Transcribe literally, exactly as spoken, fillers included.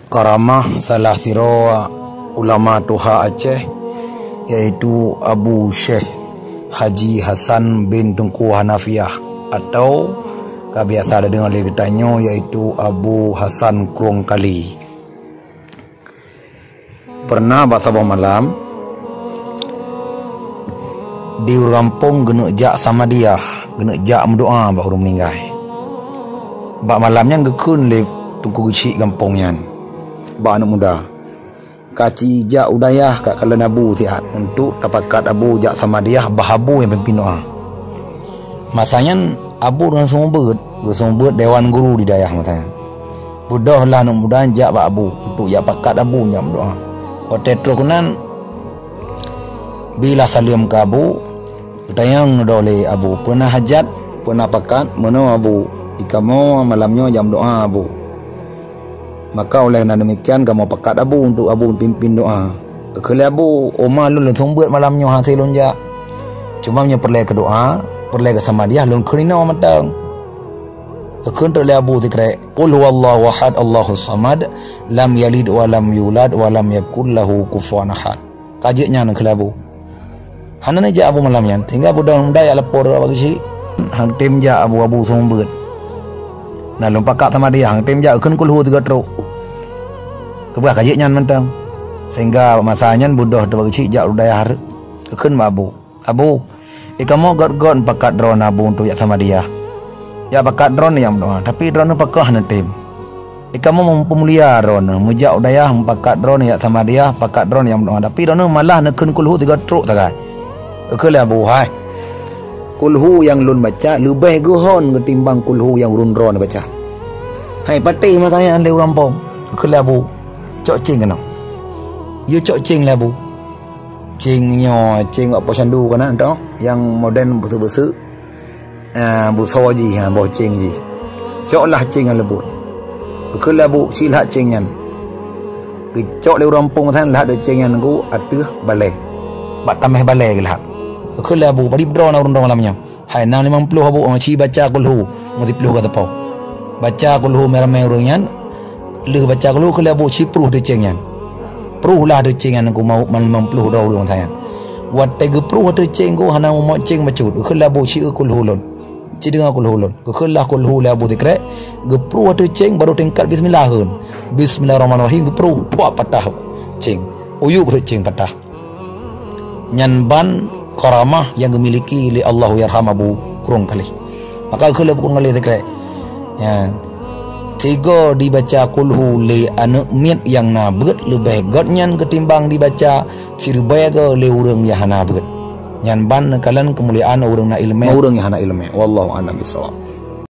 Karamah salah sidroe ulama tuha Aceh, yaitu Abu Syekh Haji Hasan bin Teungku Hanafiah, atau ka biasa tadeungoe lé geutanyoe, yaitu Abu Hasan Krueng Kali. Pernah bak saboh malam, di ureuëng gampông geuneuk jak samadiah, geuneuk jak meudoá bak ureuëng meuninggai. Bak malam nyan geukheun lé Teungku Geuchik gampông nyan bak aneuëk muda, "Ka ci jak u dayah ka kalon Abu siat untuk tapakat Abu jak samadiah bak Abu nyang pimpin doá." Masa nyan Abu langsong beuet, geuseumeubeuet dewan guru di dayah masa nyan. Beudôh lah aneuëk muda jak bak Abu untuk jak pakat Abu jak meudoá. Watée troh keunan, bilah saleuem keu Abu, geutanyong neudoh lé Abu, "Peue na hajat, peue na pakat meunoe Abu, di kamoe malam nyoe jak meudoá Abu." Maka óh lheueh na deumikian kamoe pakat Abu untuk Abu pimpin doá. Geukheun lé Abu, "Oma lôn langsong beuet malam nyoe hase lôn jak. Cuma meunyoe peureulée keu doá, peureulée keu samadiah lôn kheun inoe mantong." Geukheun teuk lé Abu sikrek, "Qul huwallahu ahad, Allahus samad, lam yalid wa lam yulad wa lam yakul lahu kufuwan ahad." Ka jeuet nyan kheun lé Abu. Hana neujak Abu malam nyan, sehingga beudôh muda jak lapor bak Geuchik. "Han tem jak Abu, Abu seumeubeuet. Na lôn pakat samadiah, han tem jak, kheun kulhu sigoe trok." Geupeugah ka jeuet nyan mantong. Sehingga masa nyan beudôh teuk bak Geuchik jak u dayah, geukheun bak Abu, "Abu, di kamoe göt-göt pakat droeneuh Abu untuk jak samadiah. Jak pakat droeneuh jak meudoá, tapi droeneuh pakat hana tem. Di kamoe meupeumulia droeneuh, meujak u dayah meupakat droeneuh jak samadiah, pakat droeneuh jak meudoá, tapi droeneuh malah neukheun kulhu sigoe trok sagai." Geukheun lé Abu, "Hai, kulhu nyang lôn baca leubeh geuhon geutimbang kulhu nyang ureuëng droeneuh baca." "Hai, patéh masa nyan lé ureuëng gampông." Geukheun lé Abu, "Cok céng keunoe." Yue cok céng lé Abu. Céng nyoe, céng wak posyandu keunan toh, nyang moden beuseu-beuseu. Ah, busoe jih, ha, boh céng jih. "Coklah céng nyang leumbot." Geukheun lé Abu, "Ci lhak céng nyan." Geucok lé ureuëng gampông nyan lhak céng nyan ngon ateueh balée. Bak taméh balée geulhak. Geukheun lé Abu, "Padub droe na ureuëng droe malam nyoe?" "Hai, na limong ploh Abu, ci baca kulhu, meusiploh ka teupo." Baca kulhu ramé-ramé ureuëng nyan, lheueh baca kulhu geukheun lé Abu, "Ci pruh ateueh céng nyan." Pruh lah ateueh céng nyan keu mau man limong ploh droe ureuëng masa nyan. Watée geupruh ateueh céng keu hana mumok céng bacut, geukheun lé Abu, "Ci eu kulhu lôn. Ci deungoe kulhu lôn." Geukheun lah kulhu lé Abu sikrek, geupruh ateueh céng barô tingkat bismillah kheun. Bismillahirrahmanirrahim geupruh, puak patah céng. Uyueb ateueh céng patah. Nyan ban karamah nyang geumiliki lé Allahu yarham Abu Krueng Kali. Maka geukheun lé Abu Krueng Kali sikrek, nyan, sigoe dibaca kulhu lé aneuëk miet nyang na beuet leubeh göt nyan geutimbang dibaca siribée goe lé ureuëng nyang hana beuet. Nyan ban neukalon keumuliaan ureuëng na iéleumé, ureuëng nyang hana iéleumé. Wallahu a'lam bishawab.